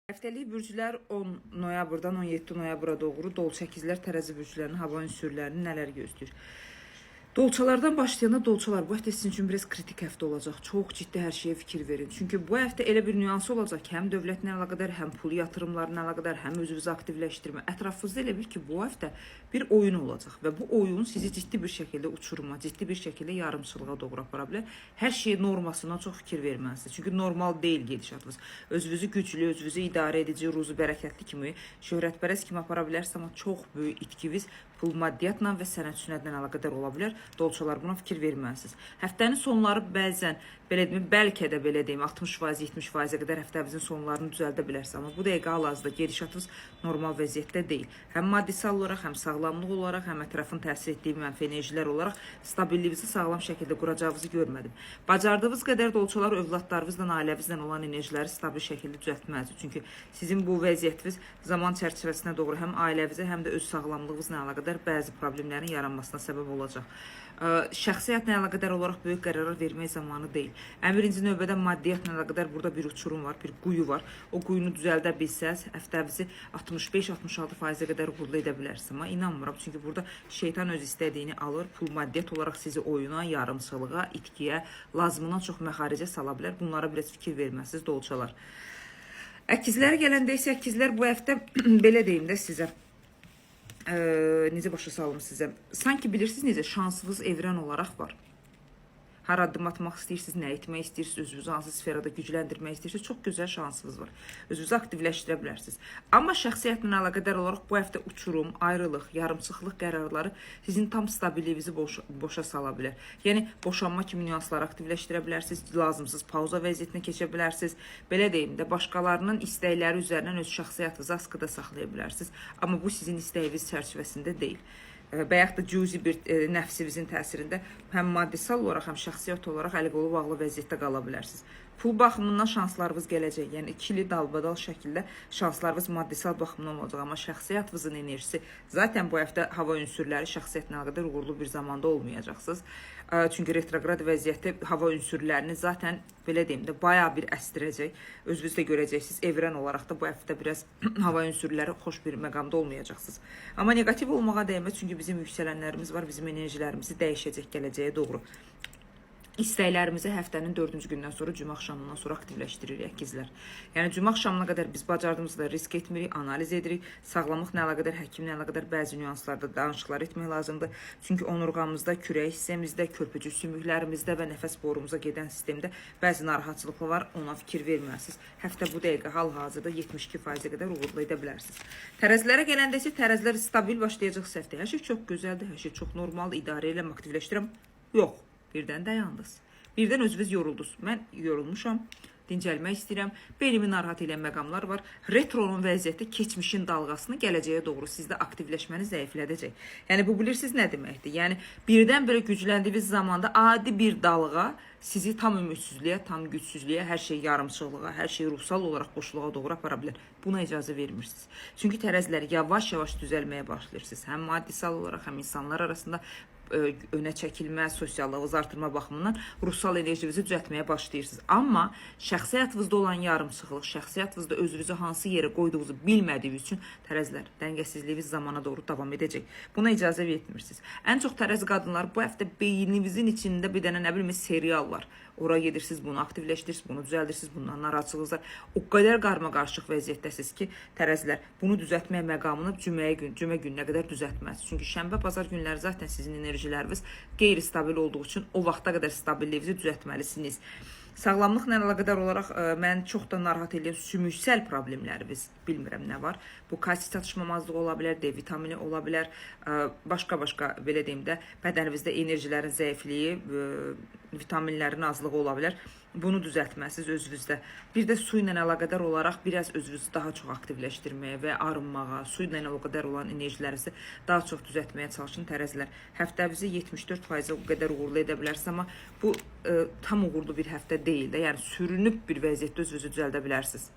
Həftəlik bürclər 10 noyabrdan 17 noyabra doğru dolça əkizlər tərəzi bürclərinin hava ünsürlərini nələr gözləyir? Dolçalardan başlayanda dolçalar bu həftə sizin üçün biraz kritik həftə olacaq. Çox ciddi hər şeyə fikir verin. Çünki bu həftə elə bir nüansı olacaq ki, həm dövlətlə əlaqədar, həm pul yatırımlarına əlaqədar, həm özünüzü aktivləşdirmə. Ətrafınızda elə bil ki, bu həftə bir oyun olacaq və bu oyun sizi ciddi bir şəkildə uçuruma, ciddi bir şəkildə yarımçılığa doğru apara bilər. Hər şeyə normasından çox fikir verməlisiniz. Çünki normal deyil gedişatınız. Özünüzü güclü, özünüzü idarə edici, ruzu bərəkətli kimi, şöhrətpərəst kimi apara bilərsiniz, amma çox böyük itkiniz pul maddiyyatla və sənət sünətlə əlaqədar ola bilər. Dolçalar buna fikir verməlisiniz. Həftənin sonları bəzən belə deyim, bəlkə də belə deyim, 60%, 70%-ə qədər həftəmizin sonlarını düzəldə bilərsiniz. Amma bu dəqiqə hal-hazırda gedişatınız normal vəziyyətdə deyil. Həm maddisal olaraq, həm sağlamlıq olaraq, həm ətrafın təsir etdiyi mənfi enerjilər olaraq stabiliyinizi sağlam şəkildə quracağınızı görmədim. Bacardığınız qədər dolçalar övladlarınızla, ailəvizlə olan enerjiləri stabil şəkildə düzəltməlisiniz. Çünki sizin bu vəziyyətiniz zaman çərçivəsinə doğru həm ailəvizə, həm də öz sağlamlığınızla əlaqədar bəzi problemlərin yaranmasına səbəb olacaq. Şəxsi həyatla əlaqədar olaraq böyük qərarlar vermək zamanı deyil. Ən birinci növbədə maddiyyatla əlaqədar burada bir uçurum var, bir quyu var. O quyunu düzəldə bilsəz, həftənizi 65-66%-ə qədər uğurlu edə bilərsiniz. Amma inanmıram, çünki burada şeytan öz istədiyini alır, pul maddiyyat olaraq sizi oyuna, yarımçılığa, itkiyə, lazımından çox məxaricə sala bilər. Bunlara biraz fikir verməsiniz dolçalar. Əkizlərə gələndə isə əkizlər bu həftə belə deyim də sizə. Necə başa salım sizə? Sanki bilirsiniz necə şansınız evrən olaraq var. Hara addım atmaq istəyirsiniz, nə etmək istəyirsiniz, özünüzü hansı sferada gücləndirmək istəyirsiniz, çox gözəl şansınız var. Özünüzü aktivləşdirə bilərsiniz. Amma şəxsi həyatla əlaqədar olaraq bu həftə uçurum, ayrılıq, yarımçıqlıq qərarları sizin tam stabiliyinizi boşa sala bilər. Yəni boşanma kimi nüansları aktivləşdirə bilərsiniz, lazımsız pauza vəziyyətinə keçə bilərsiniz. Belə deyim də, başqalarının istəkləri üzərindən öz şəxsi həyatınızı askıda saxlaya bilərsiniz. Amma bu sizin istəyiniz çərçivəsində deyil. Və yaxud da cüzi bir nəfsinizin təsirində həm maddisal olaraq, həm şəxsiyyət olaraq əl qolu bağlı vəziyyətdə qala bilərsiniz. Pul baxımından şanslarınız gələcək. Yəni ikili dalbadal şəkildə şanslarınız maddisal baxımdan olacaq, amma şəxsi həyatınızın enerjisi zaten bu həftə hava ünsürləri şəxsiyyətlə əlaqədar uğurlu bir zamanda olmayacaqsınız. Çünki retroqrad vəziyyətdə hava ünsürlərini zaten belə deyim də bayağı bir əstirəcək. Özünüz də görəcəksiniz. Evrən olaraq da bu həftə biraz hava ünsürləri xoş bir məqamda olmayacaqsınız. Amma neqativ olmağa dəyməz, çünki bizim yüksələnlərimiz var, bizim enerjilərimizi dəyişəcək gələcəyə doğru. İstəklərimizi həftənin dördüncü gündən sonra, cümə axşamından sonra aktivləşdiririk əkizlər. Yəni cümə axşamına qədər biz bacardığımız qədər risk etmirik, analiz edirik. Sağlamlıqla əlaqədar, həkimlə əlaqədar bəzi nüanslarda danışıqlar etmək lazımdır. Çünki onurğamızda, kürək hissəmizdə, körpücük sümüklərimizdə və nəfəs borumuza gedən sistemdə bəzi narahatçılıqlar var, ona fikir verməlisiniz. Həftə bu dəqiqə hal-hazırda 72%-ə qədər uğurlu edə bilərsiniz. Tərəzilərə gələndə isə tərəzilər stabil başlayacaq həftəyə. Hər şey çox gözəldir, hər şey çox normaldır, idarə eləm, aktivləşdirəm. Yox. Birdən dayandınız. Birdən özünüz yoruldunuz. Mən yorulmuşam, dincəlmək istəyirəm. Beynimi narahat edən məqamlar var. Retronun vəziyyəti keçmişin dalğasını gələcəyə doğru sizdə aktivləşməni zəiflədəcək. Yəni bu bilirsiniz nə deməkdir? Yəni birdən-birə gücləndiyiniz zamanda adi bir dalğa sizi tam ümidsizliyə, tam gücsüzlüyə, hər şey yarımçıqlığa, hər şey ruhsal olaraq boşluğa doğru apara bilər. Buna icazə vermirsiniz. Çünki tərəzilər yavaş-yavaş düzəlməyə başlayırsınız. Həm maddisal olaraq, həm insanlar arasında önə çəkilmə, sosiallığınızı artırma baxımından ruhsal enerjinizi düzəltməyə başlayırsınız. Amma şəxsi həyatınızda olan yarımçıqlıq, şəxsi həyatınızda özünüzü hansı yerə qoyduğunuzu bilmədiyiniz üçün tərəzilər dəngəsizliyiniz zamana doğru davam edəcək. Buna icazə vermirsiniz. Ən çox tərəzi qadınlar bu həftə beyninizin içində bir dənə nə bilim serial var. Ora gedirsiniz, bunu aktivləşdirirsiniz, bunu düzəldirsiniz, bundan narahatçılığınız var. O qədər qarmaqarışıq vəziyyətdəsiniz ki, tərəzilər bunu düzəltmək məqamını cümə gününə qədər düzəltməlisiniz. Çünki şənbə, bazar günləri zaten sizin enerjiləriniz qeyri-stabil olduğu üçün o vaxta qədər stabiliyinizi düzəltməlisiniz. Sağlamlıqla əlaqədar olaraq məni çox da narahat edən sümüksəl problemləriniz, bilmirəm nə var. Bu kalsi çatışmamazlığı ola bilər, D vitamini ola bilər, başqa-başqa belə deyim də bədəninizdə enerjilərin zəifliyi, vitaminlərin azlığı ola bilər. Bunu düzəltməlisiniz özünüzdə. Bir də su ilə əlaqədar olaraq biraz özünüzü daha çox aktivləşdirməyə və arınmağa, su ilə əlaqədar olan enerjilərinizi daha çox düzəltməyə çalışın tərəzilər. Həftənizi 74% o qədər uğurlu edə bilərsiniz, amma bu tam uğurlu bir həftə deyil də. Yəni sürünüb bir vəziyyətdə özünüzü düzəldə bilərsiniz.